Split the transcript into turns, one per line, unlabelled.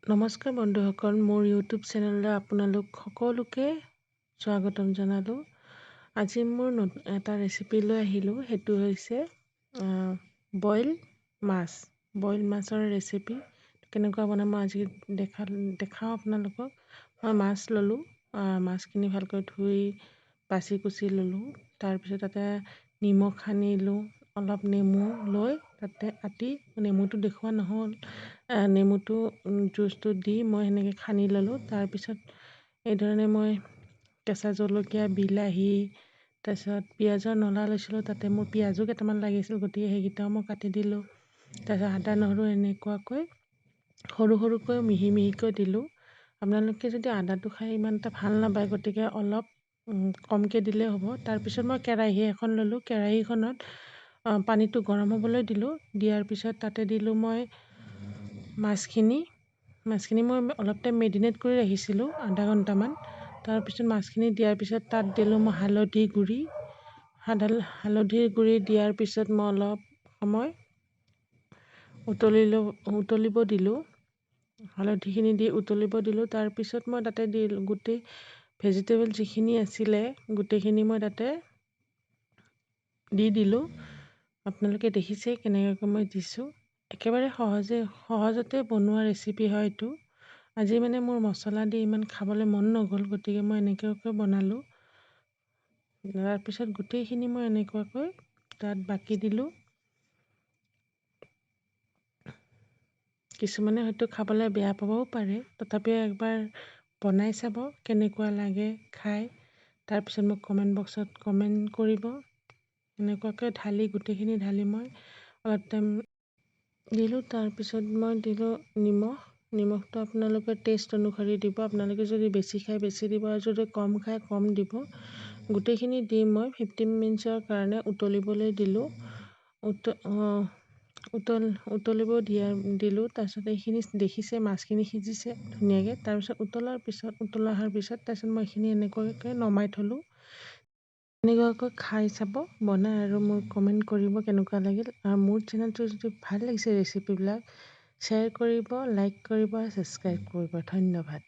নমস্কাৰ বন্ধুসকল, মোৰ ইউটিউব চেনেললৈ আপোনালোক সকলোকে স্বাগতম জনালোঁ। আজি মোৰ এটা ৰেচিপি লৈ আহিলোঁ, সেইটো হৈছে বইল মাছ। বইল মাছৰ ৰেচিপি কেনেকুৱা বনাম মই আজি দেখাওঁ আপোনালোকক। মই মাছ ল'লোঁ, মাছখিনি ভালকৈ ধুই বাছি কুচি ল'লোঁ। তাৰপিছত তাতে নিমখ সানিলোঁ, অলপ নেমু লৈ তাতে আটি, নেমুটো দেখুওৱা নহ'ল, নেমুটো জুচটো দি মই সেনেকৈ সানি ল'লোঁ। তাৰপিছত এইধৰণে মই কেঁচা জলকীয়া, বিলাহী, তাৰপিছত পিঁয়াজৰ নলা লৈছিলোঁ, তাতে মোৰ পিঁয়াজো কেইটামান লাগিছিল, গতিকে সেইকেইটাও মই কাটি দিলোঁ। তাৰপিছত আদা নহৰু এনেকুৱাকৈ সৰু সৰুকৈ মিহি মিহিকৈ দিলোঁ। আপোনালোকে যদি আদাটো খাই ইমান এটা ভাল নাপায়, গতিকে অলপ কমকৈ দিলেই হ'ব। তাৰপিছত মই কেৰাহী এখন ল'লোঁ, কেৰাহীখনত পানীটো গৰম হ'বলৈ দিলোঁ। দিয়াৰ পিছত তাতে দিলোঁ মই মাছখিনি। মাছখিনি মই অলপ টাইম মেৰিনেট কৰি ৰাখিছিলোঁ, আধা ঘণ্টামান। তাৰপিছত মাছখিনি দিয়াৰ পিছত তাত দিলোঁ মই হালধি গুড়ি। হালধিৰ গুড়ি দিয়াৰ পিছত মই অলপ সময় উতলিব দিলোঁ। হালধিখিনি দি উতলিব দিলোঁ। তাৰপিছত মই তাতে দি গোটেই ভেজিটেবল যিখিনি আছিলে গোটেইখিনি মই তাতে দি দিলোঁ। আপোনালোকে দেখিছে কেনেকুৱাকৈ মই দিছোঁ। একেবাৰে সহজতে বনোৱা ৰেচিপি হয় এইটো। আজি মানে মোৰ মছলা দি ইমান খাবলৈ মন নগ'ল, গতিকে মই এনেকুৱাকৈ বনালোঁ। তাৰপিছত গোটেইখিনি মই এনেকুৱাকৈ তাত বাকি দিলোঁ। কিছুমানে হয়তো খাবলৈ বেয়া পাবও পাৰে, তথাপিও একবাৰ বনাই চাব কেনেকুৱা লাগে খাই। তাৰপিছত মোক কমেণ্ট বক্সত কমেণ্ট কৰিব। এনেকুৱাকৈ ঢালি গোটেইখিনি ঢালি মই অলপ টাইম দিলোঁ। তাৰপিছত মই দিলোঁ নিমখ। নিমখটো আপোনালোকে টেষ্ট অনুসৰি দিব, আপোনালোকে যদি বেছি খায় বেছি দিব, আৰু যদি কম খায় কম দিব। গোটেইখিনি দি মই 15 মিনিটছৰ কাৰণে উতলিবলৈ দিলোঁ। উতলিব দিলোঁ। তাৰপিছত এইখিনি দেখিছে মাছখিনি সিজিছে ধুনীয়াকৈ। তাৰপিছত উতল অহাৰ পিছত তাৰপিছত মই এইখিনি এনেকুৱাকৈ নমাই থ'লোঁ। এনেকুৱাকৈ খাই চাব বনাই আৰু মোক কমেণ্ট কৰিব কেনেকুৱা লাগিল। আৰু মোৰ চেনেলটো যদি ভাল লাগিছে ৰেচিপিবিলাক শ্বেয়াৰ কৰিব, লাইক কৰিব, ছাবস্ক্ৰাইব কৰিব। ধন্যবাদ।